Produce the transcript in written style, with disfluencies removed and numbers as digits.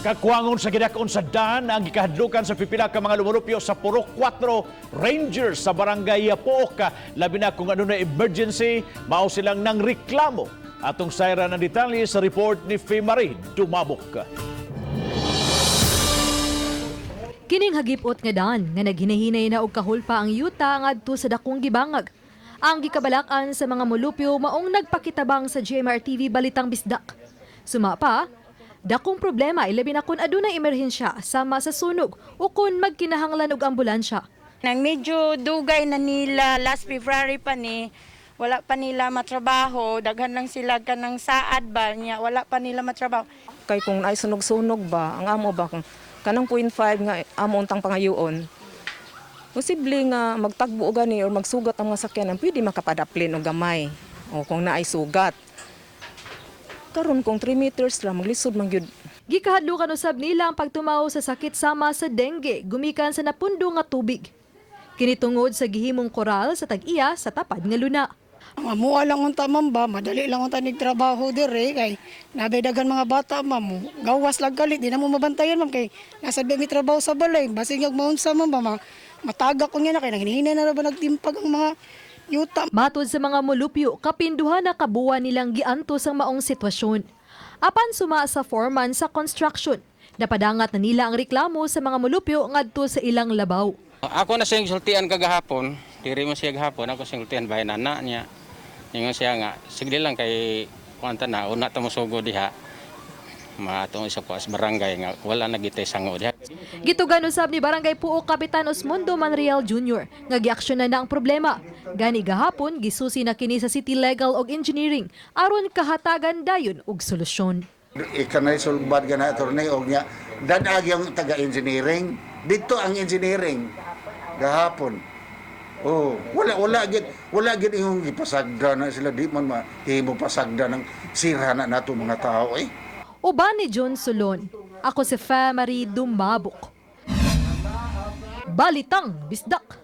Kakuwangon sa gidakon sa dan ang gikahadlukan sa pipila ka mga lumulupyo sa Purok 4 Rangers sa Barangay Pooc. Labi na kung ano na emergency, mao silang nang reklamo. Atong sayran ang detalye sa report ni Marie Dumabok. Kining hagipot nga daan nga naghinay-hinay na og kahulpa ang yuta ngadto sa dakong gibangag. Ang gikabalak-an sa mga molupyo maong nagpakitabang sa GMR TV Balitang Bisdak. Suma pa, dakong problema ilabi na kun adunay emerhensya sama sa sunog o kun magkinahanglan og ambulansya. Nang medyo dugay na nila, last February pa ni, wala pa nila matrabaho, daghan lang sila kanang saad ba niya, wala pa nila matrabaho. Kay kung ay sunog-sunog ba, ang amo ba kung kanang 0.5 nga amo untang pangayoon, posible nga magtagbo og gani or magsugat ang mga sakyanan, pwede makapadaplin og gamay o kung naay sugat. Karon kung 3 meters ra, maglisod man gyud. Gikahadlukan usab nila ang pagtumaw sa sakit sama sa dengue gumikan sa napundo nga tubig. Kini tungod sa gihimong koral sa tag-iya sa tapad nga luna. Ang amuha lang unta, ma'am, ba, madali lang unta nagtrabaho dire kay nabay daghan mga bata, ma'am. Gawas lang galit, di na mo mabantayan, ma'am, kay nasa ba mi trabaho sa balay, basig ag maunsa, ma'am ba, matagak ko niya na kay naghinay na ra ba nagtimpag ang mga yuta. Matod sa mga molupyo, kapinduha na kabuwan nilang giantos ang maong sitwasyon. Apan suma sa foreman sa construction, napadangat na nila ang reklamo sa mga molupyo ngadto sa ilang labaw. Ako na siyang sultian kagahapon, diri mo siya gahapon, ako siyang sultian bahin anak niya. Ingon siya nga, sige lang kay kuanta na, una ta mo sugo diha. Maatong isa ko as barangay nga wala na gitay sango diha. Gitugan usab ni Barangay Pooc Kapitan Osmundo Manreal Jr. nga giaksyonan na ang problema. Gani gahapon gisusi na kini sa City Legal og Engineering aron kahatagan dayon og solusyon. Ikanay sulbad ka na, attorney, og niya danag yung taga-engineering dito, ang engineering gahapon. Oh, wala gid yung gipasagda na sila, di man mahimo pasagda ng sira na nato mga tao eh. Uban ni John Solon. Ako si Marie Dumabok. Balitang Bisdak.